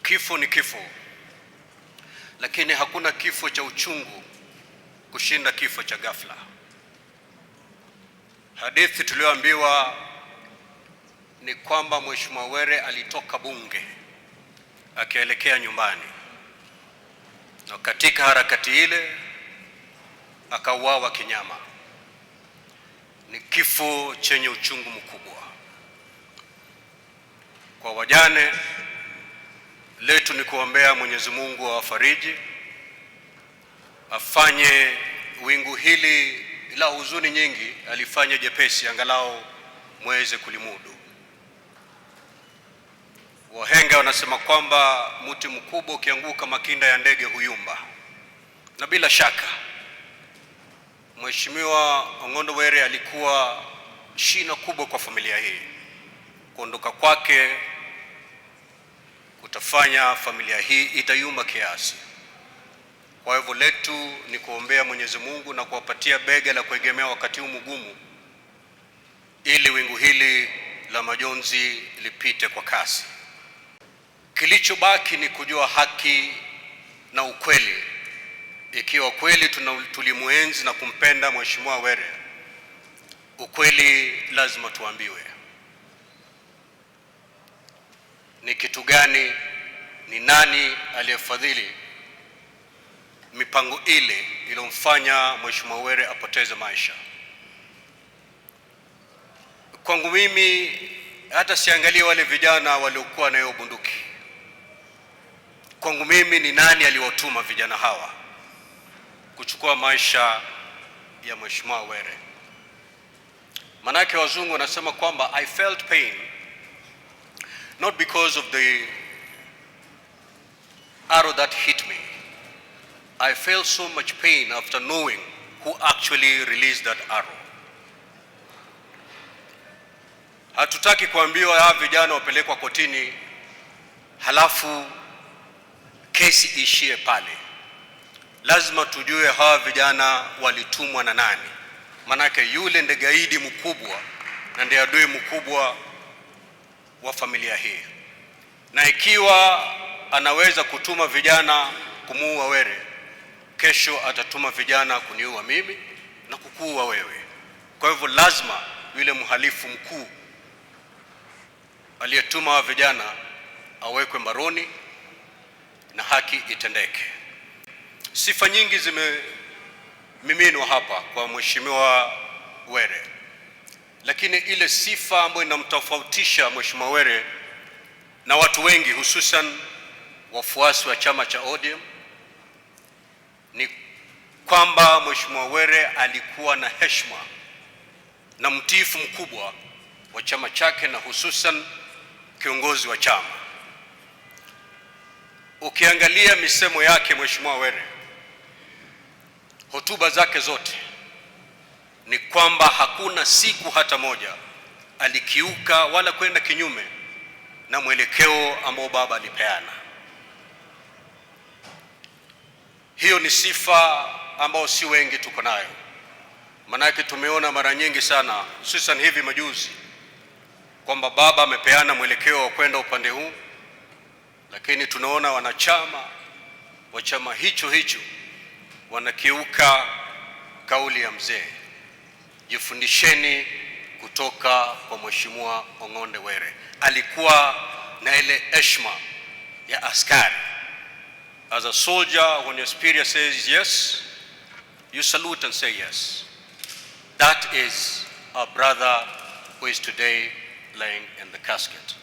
Kifo ni kifo, lakini hakuna kifo cha uchungu kushinda kifo cha ghafla. Hadithi tuliyoambiwa ni kwamba Mheshimiwa Were alitoka bunge akielekea nyumbani, na katika harakati ile akauawa kinyama. Ni kifo chenye uchungu mkubwa kwa wajane. Letu ni kuombea Mwenyezi Mungu awafariji, afanye wingu hili la huzuni nyingi alifanye jepesi, angalau muweze kulimudu. Wahenga wanasema kwamba mti mkubwa ukianguka makinda ya ndege huyumba, na bila shaka Mheshimiwa Ong'ondo Were alikuwa shina kubwa kwa familia hii. Kuondoka kwake kutafanya familia hii itayumba kiasi. Kwa hivyo letu ni kuombea Mwenyezi Mungu na kuwapatia bega la kuegemea wakati huu mgumu, ili wingu hili la majonzi lipite kwa kasi. Kilichobaki ni kujua haki na ukweli. Ikiwa kweli tulimuenzi na kumpenda Mheshimiwa Were, ukweli lazima tuambiwe ni kitu gani, ni nani aliyefadhili mipango ile iliyomfanya Mheshimiwa Were apoteze maisha. Kwangu mimi hata siangalie wale vijana waliokuwa na hiyo bunduki. Kwangu mimi ni nani aliwatuma vijana hawa kuchukua maisha ya Mheshimiwa Were? Manake wazungu wanasema kwamba I felt pain not because of the arrow that hit me. I felt so much pain after knowing who actually released that arrow. Hatutaki kuambiwa hawa vijana wapelekwa kotini halafu kesi ishie pale. Lazima tujue hawa vijana walitumwa na nani, manake yule ndiye gaidi mkubwa na ndiye adui mkubwa wa familia hii, na ikiwa anaweza kutuma vijana kumuua Were, kesho atatuma vijana kuniua mimi na kukuua wewe. Kwa hivyo lazima yule mhalifu mkuu aliyetuma wa vijana awekwe mbaroni na haki itendeke. Sifa nyingi zimemiminwa hapa kwa Mheshimiwa Were, lakini ile sifa ambayo inamtofautisha Mheshimiwa Were na watu wengi hususan wafuasi wa chama cha ODM ni kwamba Mheshimiwa Were alikuwa na heshima na mtiifu mkubwa wa chama chake na hususan kiongozi wa chama. Ukiangalia misemo yake Mheshimiwa Were, hotuba zake zote ni kwamba hakuna siku hata moja alikiuka wala kwenda kinyume na mwelekeo ambao baba alipeana. Hiyo ni sifa ambayo si wengi tuko nayo, manake tumeona mara nyingi sana, hususan hivi majuzi, kwamba baba amepeana mwelekeo wa kwenda upande huu, lakini tunaona wanachama wa chama hicho hicho wanakiuka kauli ya mzee. Jifundisheni kutoka kwa Mheshimiwa Ong'onde Were. Alikuwa na ile heshima ya askari. As a soldier, when your superior says yes, you salute and say yes. That is our brother who is today laying in the casket.